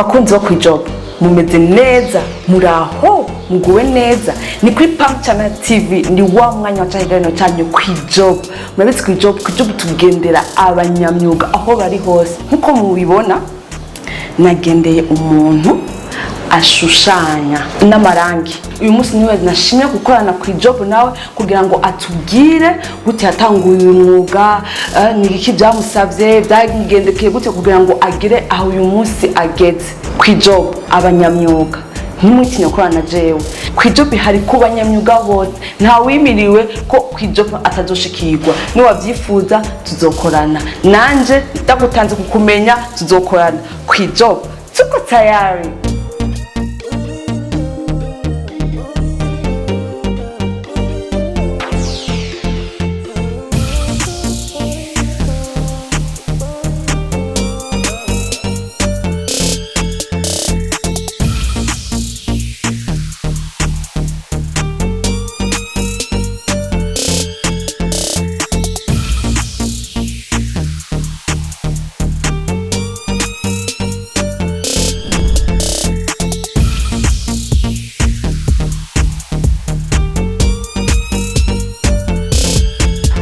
Bakunzi bo kwijob, mumeze neza? Muraho, muguwe neza? Ni kuri Pam Channel TV, ni wa mwanya wa kiganiro cyanyu kwijob. Murabizi, kwijob tugendera abanyamyuga aho bari hose. Nkuko mubibona, nagendeye umuntu ashushanya n'amarangi. Uyu munsi niwe nashimye gukorana ku job nawe kugira ngo atubwire gute yatanguye uyu mwuga, ni iki byamusabye, byamugendekeye gute kugira ngo agere aho uyu munsi ageze. Ku job, abanyamyuga ntimutinye gukorana na jewe. Ku job hari ku banyamyuga bose, nta wimiriwe ko ku job atazoshikirwa. Niwabyifuza tuzokorana, nanje ndagutanze kukumenya, tuzokorana. Ku job tuko tayari.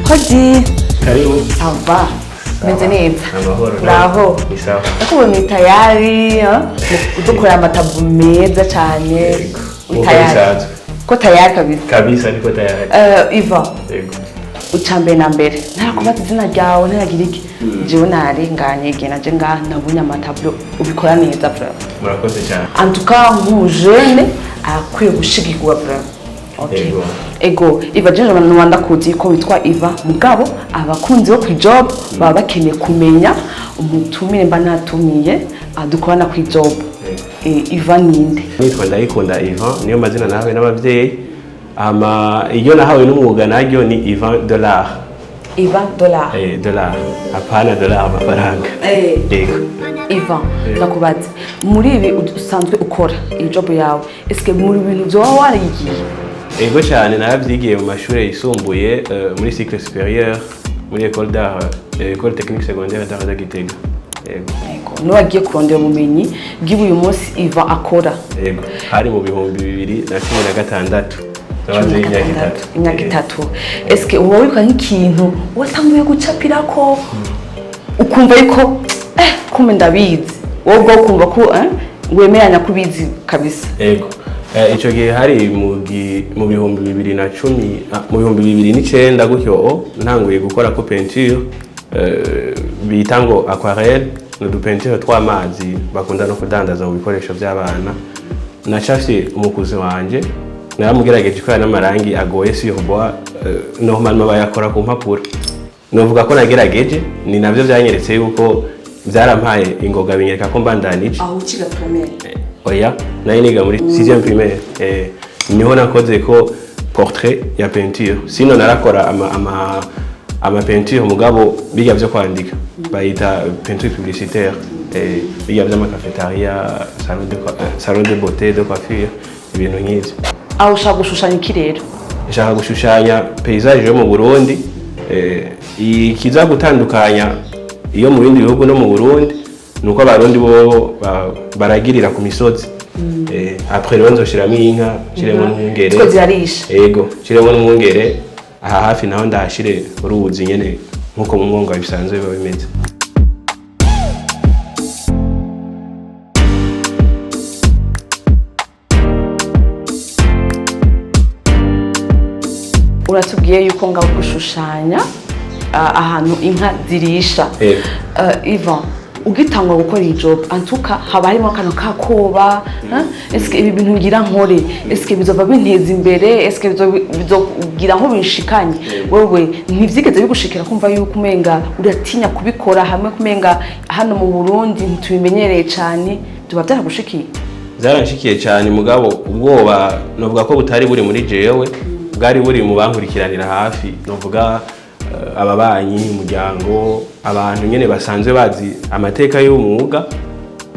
Hodi. Karibu. Ça va? Meze neza? Amahoro. Uraho? Ni sawa. Ndakubona uri tayari, udukorera amatableaux meza cyane. Yego. Uri Nkuko tayari? bisanzwe. Ko tayari kabisa. Kabisa, niko tayari. Iva, Yego. uca mbere na mbere ntarakubaza izina ryawe, ntaragira iki, jewe narenganye igihe naje ngaha nabonye amatableaux, ubikora neza vraiment. Murakoze cyane. En tout cas, nk'umujene arakwiye gushigikirwa vraiment. Okay. Yego. Ego Iva, jeje abantu ndakuzi ko witwa Iva, mugabo abakunzi bo kwijob baba bakeneye kumenya umutumire mba natumiye dukorana kwijob. Iva ninde? Nitwa Ndayikunda Ivan, niyo mazina nahawe n'abavyeyi. Ama iyo nahawe n'umwuga naryo ni Ivan Dollar. Iva Dollar. Eh, dollar. Hapana dollar amafaranga. Yego. Ivan, ndakubaza, muri ibi usanzwe ukora, iyi job yawe, eske muri bintu byoba warigiye? Ego cyane, naravyigiye mu mashuri yisumbuye, muri cycle supérieur, muri école d'art, école technique secondaire d'art de Gitega. Yego. Ego, niwagiye kurondera ubumenyi bw'uyu uyu munsi Ivan akora? Yego. Hari mu 2016. Nabaze imyaka 3. Imyaka 3. Eske uba wibuka nk'ikintu watanguye gucapirako ukumva yuko kumbe ndabizi, wowe ubwawe ukumva ko wemeranya ko ubizi kabisa? Ego. Ico gihe hari mu 2010, mu 2009 gutyo, ntanguye gukora ko peinture, bita ngo aquarelle, ni udupeinture tw'amazi bakunda no kudandaza mu bikoresho by'abana. Nacafye umukuzi wanje, naramugerageje kubera n'amarangi agoye sur bois, normalement bayakora ku mpapuro. Novuga ko nagerageje, ni navyo vyanyeretse yuko byarampaye ingoga, binyereka ko mbandanije. Aho ukiga primaire? Oya, nari niga muri 6e primaire. Niho nakoze ko portrait ya peinture. Sino narakora ama peinture, mugabo bijya vyo kwandika bayita peinture publicitaire, bijya vy'amacafétéria, salon de beauté, de coiffure, ibintu nk'ivyo. Aho ushaka gushushanya iki rero? Nshaka gushushanya paysage yo mu Burundi. Ikiza gutandukanya iyo mu bindi bihugu no mu Burundi nuko Abarundi bo baragirira ku misozi. Après rero nzoshiramo inka, nshiremo n'umwungere. Ziko zirarisha. Yego, nshiremo n'umwungere. Aha hafi naho ndahashire uruzi nyene nkuko mu mwonga bisanzwe biba bimeze. Uratubwiye yuko ngaho gushushanya ahantu inka zirisha. Yego. Ivan, ugitangwa gukora iyi job, antuka haba harimo akantu kakoba, hein? Eske ibi bintu ngira nkore, eske bizova binteza imbere? Eske bizogira aho binshikanye? Wewe ntivyigeze bigushikira kumva yuko umenga uratinya kubikora, hamwe kumenga hano mu Burundi ntitubimenyereye cane? Tuba byaragushikiye? Byaranshikiye cyane, mugabo ubwoba novuga ko butari buri muri jewe, bwari buri mu bankurikiranira hafi, novuga ababanyi, umuryango, abantu nyene basanzwe bazi amateka y'umwuga,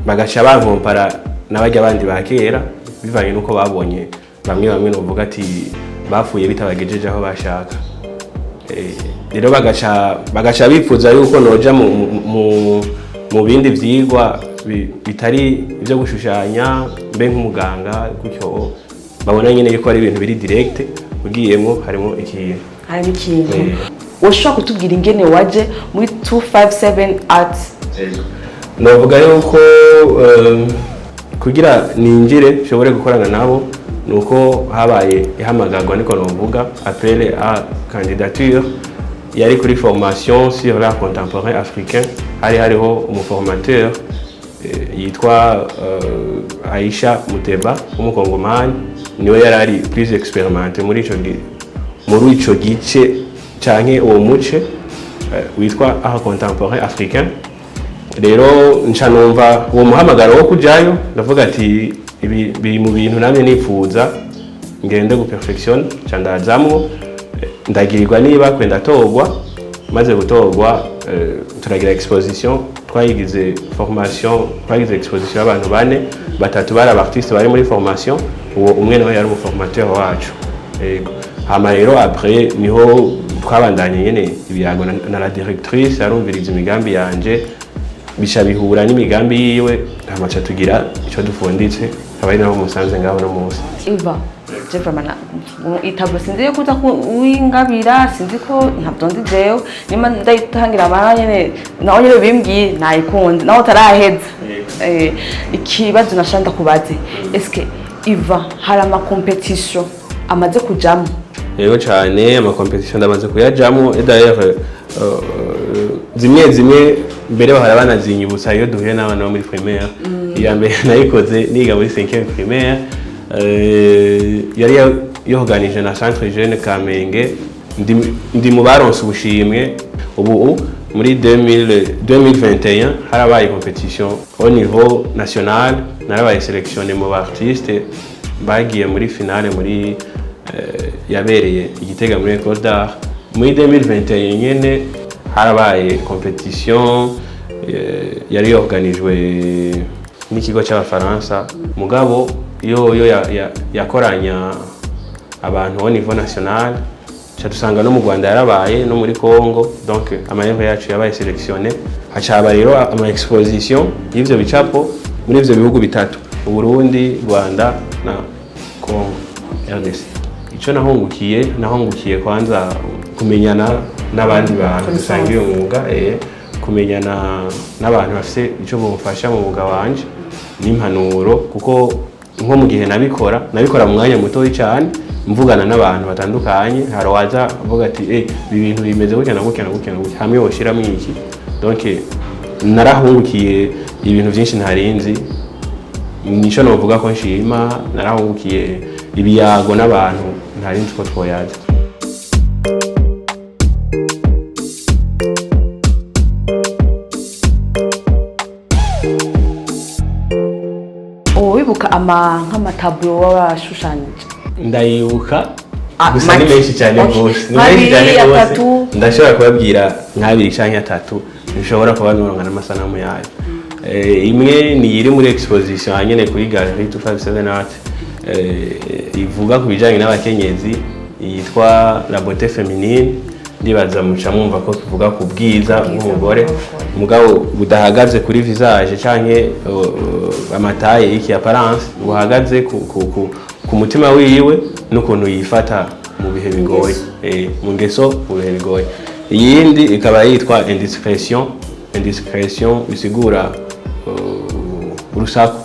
bagaca bankompara n'abarya bandi ba kera, bivanye n'uko babonye bamwe bamwe novuga ati bapfuye bitabagejeje aho bashaka. Rero bagaca bifuza yuko noja mu bindi vyigwa. bitari ibyo gushushanya, mbe nk'umuganga gutyo, babona nyine yuko ari ibintu biri direct, ugiyemo harimo ikintu. Harimo ikintu. Woshobora kutubwira ingene waje muri 257 Art? Navuga yuko kugira ninjire nshobore gukorana nabo nuko habaye ihamagarwa, niko novuga, appel à candidature yari kuri formation sur l'art contemporain africain. Hari hariho umuformateur yitwa Aisha Muteba w'umukongomani, niwe yari ari plus expérimenté muri ico gice canke uwo muce witwa art contemporain africain. Rero nca numva uwo muhamagaro wo kujayo, ndavuga ati ibi biri mu bintu namye nifuza, ngende guperfectionner. Nca ndazamwo, ndagirirwa niba kwe ndatorwa. Maze gutorwa, turagira exposition. Twayigize formation, twagize exposition y'abantu bane, batatu bari abartiste bari muri formation, uwo umwe nawe yari umuformateur wacu. Yego. Hama rero après niho twabandanye nyene ibiyago na la directrice, arumviriza imigambi yanje, bica bihura n'imigambi yiwe, hama ca tugira ico dufunditse, akaba ari naho musanze ngaho no munsi. Iva je vraiment itableau sinzi yuko uza kuwingabira, sinzi ko ntabyo nzi jewe, nimba ndayitangira amara nyene naho nyene bimbwiye nayikunze naho utaraheza. Ikibazo nashaka ndakubaze, eske Iva hari ama compétition amaze kujamo? Yego cyane, amacompétition ndamaze kuyajamo. Et d'ailleurs zimwe zimwe mbere bahora banazinyibutsa iyo duhuye n'abana bo muri primaire. Iya mbere nayikoze niga muri 5e primaire, yari yorganije na Centre Jeune Kamenge. Ndi mu baronse ubushimwe. Ubu muri 2000 2021 harabaye compétition au niveau national, narabaye sélectionné mu ba artiste bagiye muri finale muri yabereye i Gitega muri École d'Art. Muri 2021 nyene harabaye compétition yari yorganijwe n'ikigo cy'Abafaransa, mugabo yo yakoranya abantu au niveau national, ca dusanga no mu Rwanda yarabaye no muri Congo. Donc amaœuvre yacu yabaye sélectionné, haca haba rero ama exposition y'ivyo bicapo muri ivyo bihugu bitatu: Uburundi, Rwanda na Congo RDC. Ico nahungukiye, nahungukiye kwanza kumenyana n'abandi bantu dusangiye umwuga, kumenyana n'abantu bafise ico bomfasha mu mwuga wanje n'impanuro, kuko nko mu gihe nabikora, nabikora mu mwanya mutoyi cyane, mvugana n'abantu batandukanye. Hari uwaza avuga ati: "Eh, ibi bintu bimeze gutya na gutya na gutya na gutya, hamwe woshiramo iki." Donc narahungukiye ibintu byinshi ntarinzi, nico novuga ko nshima. Narahungukiye ibiyago n'abantu ntarinzi ko twoyaza. Ubu wibuka ama nk'amatableau waba washushanyije? Ndayibuka. Ah, gusa ni make. menshi cyane rwose, ni menshi cyane Nk'abiri, rwose. atatu. Ndashobora kubabwira nk'abiri canke atatu nshobora kuba noronka n'amasanamu yayo. Imwe ni iri muri exposition hanyene kuri Galerie 257 Art, ivuga ku bijanye n'abakenyezi, yitwa La beauté féminine. Ndibaza muca mwumva ko tuvuga ku bwiza bw'umugore, mugabo budahagaze kuri visage canke amataille, iki apparence, buhagaze ku mutima wiwe n'ukuntu yifata mu bihe bigoye, mu ngeso, mu bihe bigoye. Iyindi ikaba yitwa Indiscrétion. Indiscrétion bisigura urusaku,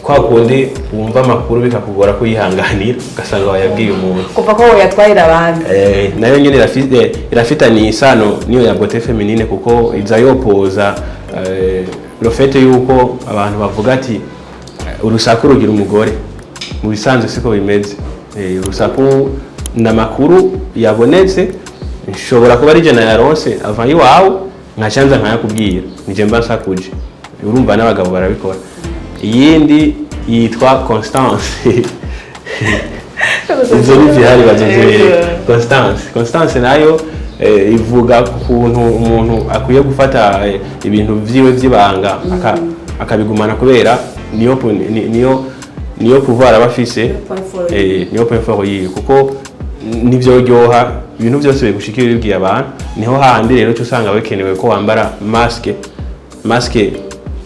kwa kundi wumva amakuru bikakugora kuyihanganira, ugasanga wayabwiye umuntu. Kuva ko yatwarira abandi. Nayo nyene irafitaniye isano niyo ya beauté féminine, kuko iza yopoza le fait yuko abantu bavuga ati urusaku rugira umugore. Mu bisanzwe siko bimeze. Urusaku ni amakuru yabonetse, nshobora kuba ari je nayaronse ava iwawe, nkacanza nkayakubwira, nije mba nsakuje. Urumva n'abagabo barabikora. Iyindi yitwa Constance. Izo ni zihari, bazozereka. Constance, Constance nayo ivuga ku kuntu umuntu akwiye gufata ibintu vyiwe vy'ibanga akabigumana, kubera niyo pouvoir aba afise. Point fort. Niyo point fort yiwe, kuko ntivyoryoha ibintu byose bigushikira ubibwiye abantu. Niho hahandi rero uca usanga bikenewe ko wambara masque. Masque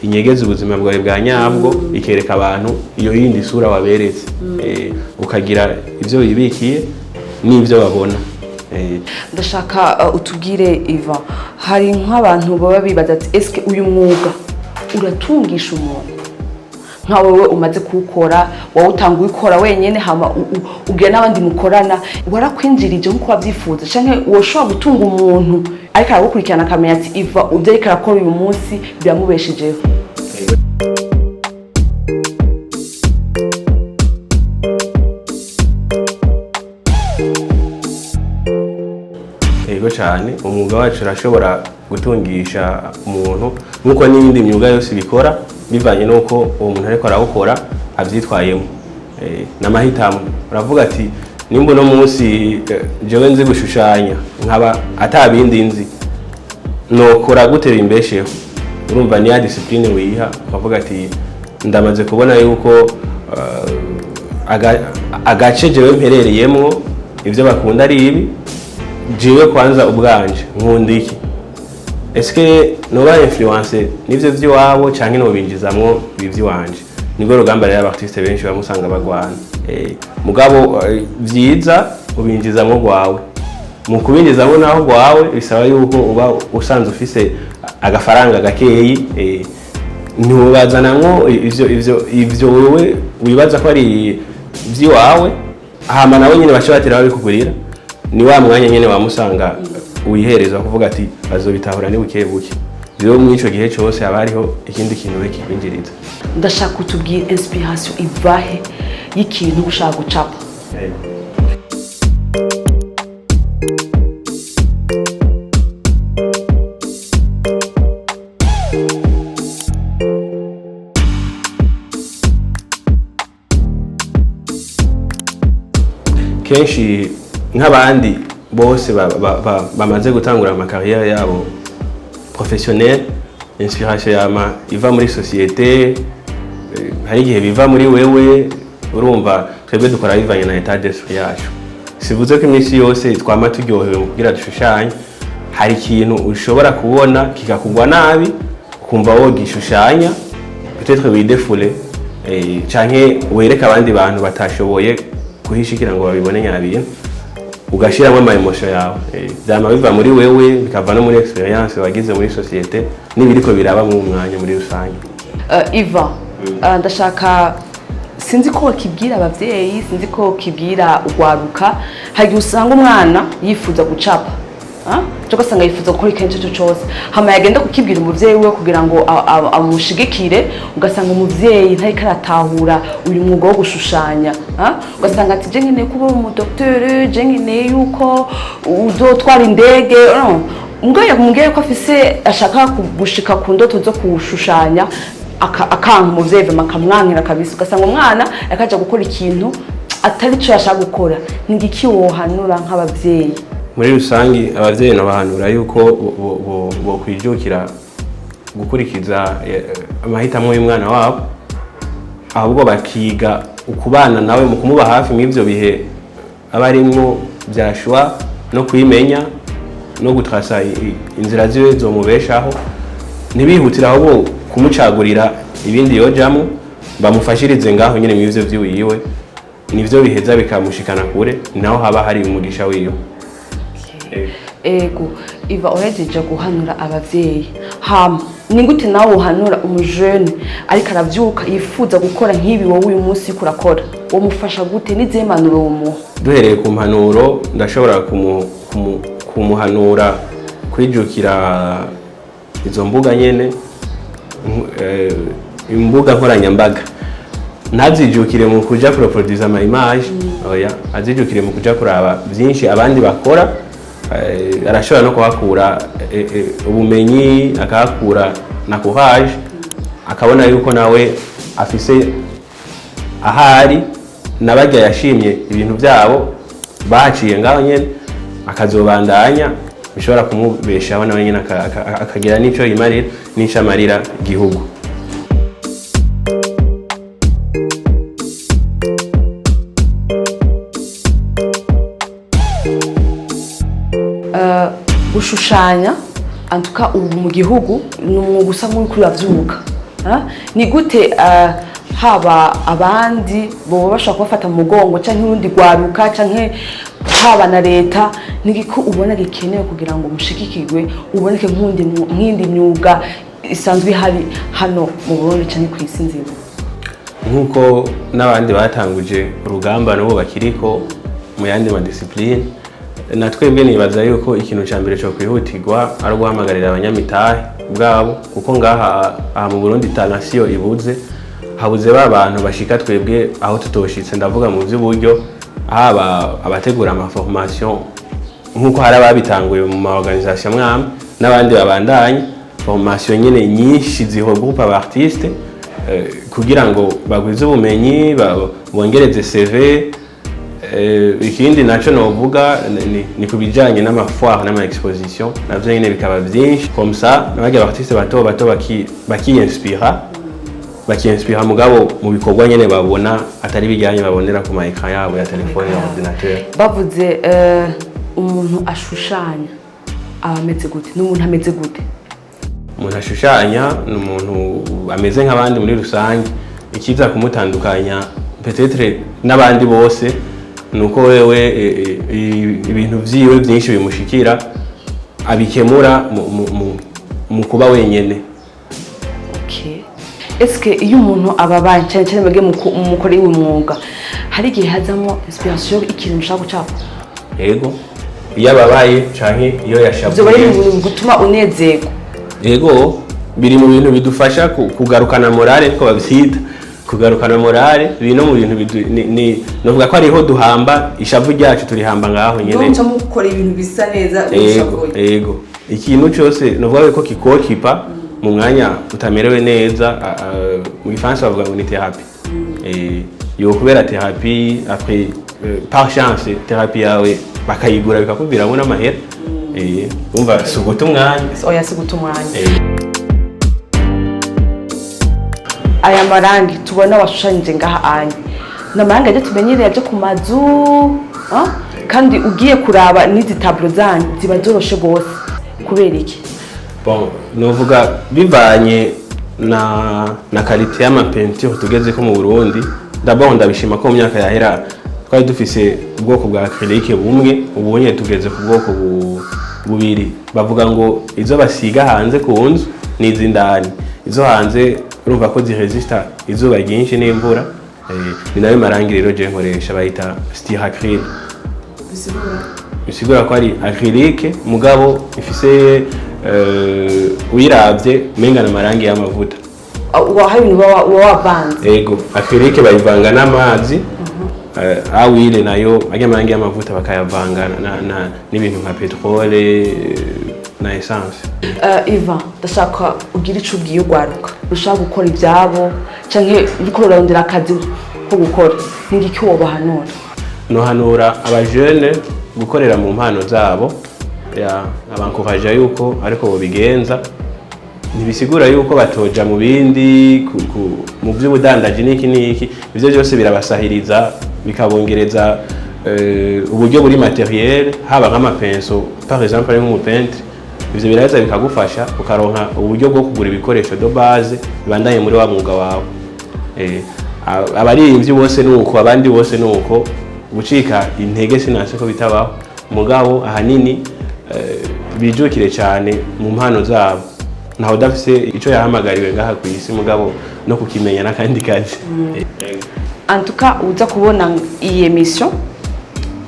inyegeza ubuzima bwawe bwa nyabwo, ikereka abantu iyo yindi sura waberetse. Ukagira ivyo wibikiye n'ivyo babona. Ndashaka utubwire, Iva, hari nk'abantu baba bibaza ati: "Eske uyu mwuga uratungisha umuntu?" Nka wowe umaze kuwukora, wowe utanga ubikora wenyine, hama ugira n'abandi mukorana, warakwinjirije nk'uko wabyifuza, canke woshobora gutunga umuntu ariko aragukurikirana akamenya ati: "Iva ibyo ariko arakora uyu munsi biramubeshejeho"? Yego cyane, umwuga wacu urashobora gutungisha umuntu nk'uko n'iyindi myuga yose ibikora, bivanye n'uko uwo muntu ariko arawukora abyitwayemo. N'amahitamo. Uravuga ati: "Nimba uno munsi jewe nzi gushushanya, nkaba atabindi nzi, nokora gute bimbesheho?" Urumva ni ya discipline wiha, ukavuga ati: "Ndamaze kubona yuko agace jewe mperereyemwo ibyo bakunda ari ibi. Jewe kwanza ubwanje nkunda iki? Eske noba influence nivyo vy'iwabo canke nobinjizamwo ibi vy'iwanje?" Nibwo rugamba rero aba artiste benshi bamusanga bagwana. Mugabo vyiza ubinjizamwo rwawe. Mu kubinjizamwo naho rwawe bisaba yuko uba usanzwe ufise agafaranga gakeyi. Ntubazanamwo ivyo wewe wibaza ko ari ivy'iwawe, hama nawe nyene baca batera babikugurira. Ni wa mwanya nyene wamusanga wihereza kuvuga ati: "Bazobitahura ni buke buke." Rero muri ico gihe cose haba hariho ikindi kintu we kikwinjiriza. Ndashaka utubwire inspiration ivahe y'ikintu ushaka gucapa. Kenshi nk'abandi bose bamaze gutangura ama carrière yabo professionnel, inspiration yama iva muri société. Hari igihe biva muri wewe. Urumva twebwe dukora bivanye na état d'esprit yacu. Sivuze ko iminsi yose twama turyohewe mu kugira dushushanye. Hari ikintu ushobora kubona kikakugwa nabi, ukumva wogishushanya, peut-être wi défoule canke wereke abandi bantu batashoboye kuhishikira ngo babibone nyabintu, ugashyiramo ama émotion yawe. Vyama biva muri wewe, bikava no muri expérience wagize muri société n'ibiriko biraba mu mwanya muri rusange. Iva, ndashaka, sinzi ko wakibwira abavyeyi, sinzi ko wakibwira ugwaruka. Hari igihe usanga umwana yifuza gucapa, ah? Cyangwa ugasanga yifuza gukora ikintu icyo cyose, hama yagenda kukibwira umuvyeyi wiwe kugira ngo amushigikire, ugasanga umuvyeyi ntariko aratahura uyu mwuga wo gushushanya, ah? Ugasanga ati: "Je nkeneye kuba umudokiteri, je nkeneye yuko uzotwara indege." No. Mbwo yamubwiye ko afise ashaka gushika ku ndoto zo kushushanya, akanka umuvyeyi vema, akamwankira kabisa, ugasanga umwana akaja gukora ikintu atari cyo yashaka gukora. Ni igiki wohanura nk'abavyeyi? Muri rusangi abavyeyi nabahanura yuko bokwijukira gukurikiza amahitamo y'umwana wabo, ahubwo bakiga ukubana nawe mu kumuba hafi mw'ivyo bihe aba arimwo vya choix no kwimenya no gutrasa inzira ziwe zomubeshaho. Ntibihutire ahubwo kumucagurira ibindi yojamwo, bamufashirize ngaho nyene mw'ivyo vyiwiwe, nivyo biheza bikamushikana kure, naho haba hari umugisha wiwe. Ego Iva, uhejeje guhanura abavyeyi, hama ni gute nawe uhanura umujene ariko aravyuka yifuza gukora nk'ibi wowe uyu munsi uriko urakora? Womufasha gute? N'izihe mpanuro womuha? Duhereye ku mpanuro, ndashobora kumuhanura kwijukira izo mbuga nyene, imbuga nkoranyambaga. Ntazijukire mu kuja kureproduza ama image, oya, azijukire mu kuja kuraba byinshi abandi bakora. Arashobora no kuhakura ubumenyi, akahakura na courage, akabona yuko nawe afise ahari n'abarya yashimye ibintu byabo baciye ngaho nyene, akazobandanya, bishobora kumubeshaho nawe nyene, akagira n'ico yimarira n'ico amarira igihugu. Gushushanya Antuka ubu mu gihugu ni umwuga usa nk'uriko uravyuka. Ah? Ni gute haba abandi boba bashobora kubafata mu mugongo, canke urundi rwaruka, canke haba na leta, nigiko ubona gikenewe kugira ngo mushigikirwe, uboneke nk'indi myuga isanzwe ihari hano mu Burundi canke kw'isi nzima? Nk'uko n'abandi batanguje urugamba n'ubu bakiriko mu yandi ma disciplines, na twebwe nibaza yuko ikintu cya mbere cyo kwihutirwa ari uguhamagarira abanyamitahe bwabo, kuko ngaha aha mu Burundi tanasiyo ibuze, habuze ba bantu bashika twebwe aho tutoshitse. Ndavuga mu by'uburyo, haba abategura ama formation, nk'uko hari ababitanguye mu ma organisation mwamwe n'abandi babandanye formation nyene nyinshi ziregroupe aba artiste kugira ngo bagwize ubumenyi, bongereze CV. Ikindi naco novuga ni ku bijanye n'ama foire n'ama exposition, navyo nyene bikaba vyinshi, comme ça n'abarya artiste bato bato bakiinspira mugabo mu bikorwa nyene babona, atari bijyanye babonera ku ma écran yabo ya telefone, ya ordinateur. Bavuze umuntu ashushanya aba ameze gute? N'umuntu ameze gute? Umuntu ashushanya ni umuntu ameze nk'abandi muri rusange. Ikiza kumutandukanya peut-être n'abandi bose ni uko wewe ibintu vyiwe vyinshi bimushikira abikemura mu kuba wenyene. Okay. Eske iyo umuntu ababaye, cyane cyane mwebwe mukora uyu mwuga, hari igihe hazamo inspiration, ikintu mushaka gucapa? Yego, iyo ababaye canke iyo Ivyo bari yashavuye. mu bintu gutuma unezerwa? Yego, biri mu bintu bidufasha kugarukana morale, niko babyita, kugarukana morale. Biri no mu bintu ni novuga ko ariho duhamba ishavu ryacu, turihamba ngaho nyene. Muca mukora ibintu bisa neza. Ego. Ushavuye. Ego, ikintu cyose novuga ko kikokipa mu mwanya utamerewe neza, mu gifaransa bavuga ngo ni thérapie. Yo kubera thérapie, après par chance thérapie yawe bakayigura, bikakuviramo n'amahera. Umva, si uguta umwanya. Oya, si guta umwanya. Aya marangi tubona washushanyije ngaha anye ni amarangi ajya tumenyereye aje ku mazu, ah? Kandi ugiye kuraba n'izi tableau zanyu ziba zoroshe rwose, kubera iki? Bon, novuga bivanye na qualité y'ama peinture tugeze ko mu Burundi. D'abord ndabishima ko mu myaka yahera twari dufise ubwoko bwa acrylique bumwe, ubu nyene tugeze ku bwoko bubiri. Bavuga ngo izo basiga hanze ku nzu n'iz'indani. Izo hanze urumva ko ziresista izuba ryinshi n'imvura. Ni nayo marangi rero je nkoresha, bayita styracryl. Bisigura? Bisigura ko ari acrylique mugabo ifise uyiravye umenga na amarangi y'amavuta. Hari ibintu uba wavanze. Ego, acrylique bayivanga n'amazi, à huile nayo arya amarangi y'amavuta bakayavanga n'ibintu nka pétrole na essence. Ivan, ndashaka ugire ico ubwiye urwaruka rushaka gukora ivyabo canke ruriko rurarondera akazi ko gukora. Ni igiki wobahanura? Nohanura abajene gukorera mu mpano zabo, ya abankoraja yuko ariko bobigenza. Ntibisigura yuko batoja mu bindi mu by'ubudandaji n'iki n'iki, ivyo byose birabasahiriza, bikabongereza uburyo buri matériel, haba nk'ama pinceaux par exemple, ari nk'umu peintre, ivyo biraheza bikagufasha ukaronka uburyo bwo kugura ibikoresho de base bibandanye muri wa mwuga wawe. Abaririmbyi bose nuko, abandi bose nuko. Gucika intege sinase ko bitabaho, mugabo ahanini bijukire cyane mu mpano zabo. Ntawe udafise ico yahamagariwe ngaha ku isi, mugabo no kukimenya n'akandi kazi. Antuka uza kubona iyi émission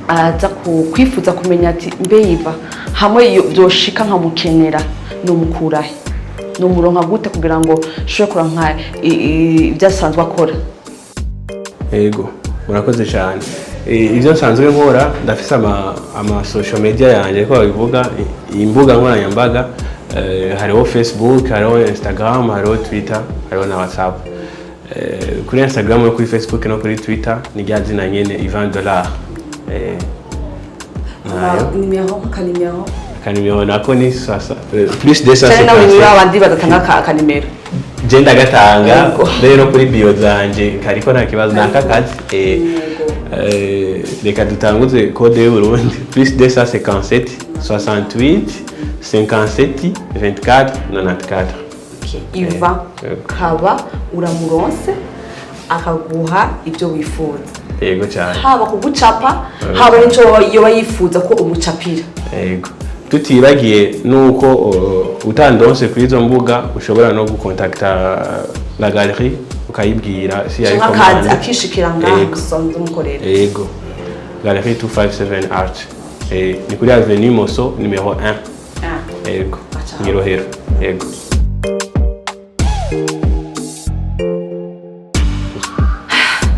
araza kwifuza kumenya ati: mbe Iva, hamwe iyo byoshika nkamukenera, nomukurahe, nomuronka gute kugira ngo nshobore kuronka ibyo asanzwe akora? Yego, murakoze cyane. Ibyo nsanzwe nkora, ndafise ama social media yanjye ko babivuga, imbuga nkoranyambaga. Hariho Facebook, hariho Instagram, hariho Twitter, hariho na WhatsApp. Kuri Instagram no kuri Facebook no kuri Twitter ni rya zina nyene, Ivan Dollar. Nayo Nimero, akanimero? Akanimero nako ni sasa plus Cyane nawe niba 257. Abandi badatanga akanimero. Je ndagatanga. Yego. Rero kuri bio zanje kariko, nta kibazo, naka kazi. Yego. Reka dutanguze code y'u Burundi: plus 257 68. 57 24 94. Okay. Ivan, Yego. kaba uramuronse akaguha ibyo wifuza, Yego cyane. haba kugucapa, haba n'icyo yoba yifuza ko umucapira. Yego, tutibagiye nuko utandonse kuri izo mbuga, ushobora no gukontakta la galerie ukayibwira si yari Canke akazi commande. akishikira ngaha Yego. musanzwe mukorera. Yego, galerie 257 Art. Ni kuri avenue Moso numéro 1. Yego. Aca. Mw'irohero, yego.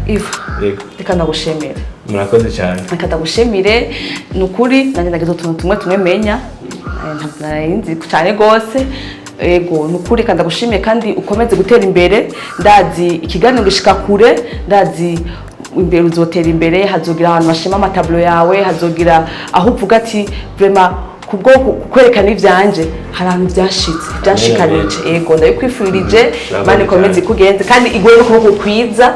Iva, Yego. reka ndagushimire. Murakoze cyane. Reka ndagushimire, ni ukuri nanjye ndagize utuntu tumwe tumwe menya. Ntabwo nari nzi cyane rwose. Yego, ni ukuri kandi ndagushimiye kandi ukomeze gutera imbere. Ndazi ikiganiro gishika kure, ndazi imbere uzotera imbere, hazogira ahantu bashima ama tableaux yawe, hazogira aho uvuga ati vraiment kubwo kwerekana ivyanje hari ahantu byashitse, byanshikanije. Yego, ndabikwifurije. Murakoze Imana ikomeze cyane. ikugenze kandi iguhe n'ukuboko kwiza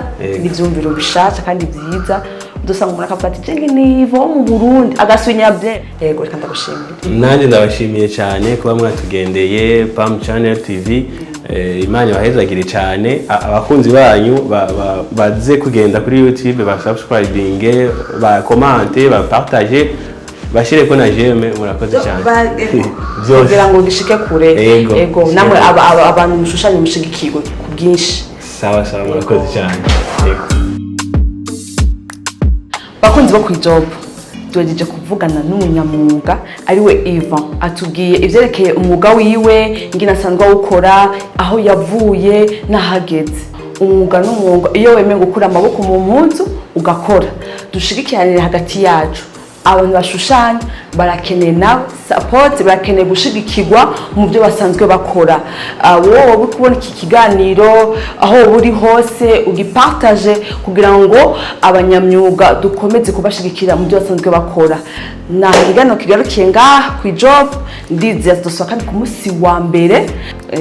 n'ivyumviro bishasha kandi vyiza, udusanga umuntu akavuga ati jenge nivo wo mu Burundi agasunya bien. Yego, reka ndagushimire. Nanjye ndabashimiye cyane kuba mwatugendeye Pam Channel TV. Imana ibahezagire cyane. Abakunzi banyu baze kugenda kuri YouTube, ba subscribinge, ba commente, ba partage, bashireko na j'aime. Murakoze cyane. Byose. Kugira ngo gishike kure. Yego. Yego, namwe abantu mushushanye mushigikirwe ku bwinshi. Sawa sawa, murakoze cyane, yego. Bakunzi bo kwijob, tugejeje kuvugana n'umunyamwuga ariwe Ivan, atubwiye ivyerekeye umwuga wiwe, ingene asanzwe awukora, aho yavuye n'ahageze. Umwuga n'umwuga, iyo wemeye gukura amaboko mu mpuzu ugakora, dushigikiranire hagati yacu. Abantu bashushanya barakeneye na support, barakeneye gushigikirwa mu byo basanzwe bakora. Wowe waba uri kubona iki kiganiro, aho wowe uri hose ugipartage kugira ngo abanyamyuga dukomeze kubashigikira mu byo basanzwe bakora. Na ikiganiro kigarukiye ngaha ku job, ndizera dusaba kandi ku munsi wa mbere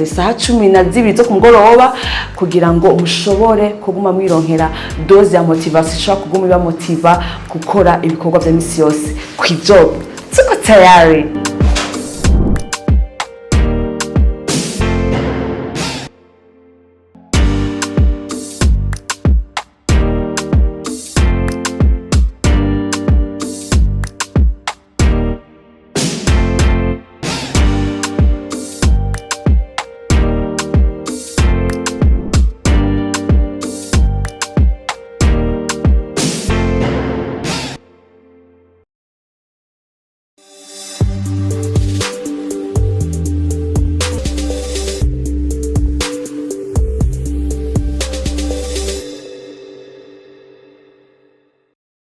saha 12 zo ku mugoroba, kugira ngo mushobore kuguma mwironkera dose ya motivation ishobora kuguma ibamotiva gukora ibikorwa vya misi yose. Ku job tuko tayari.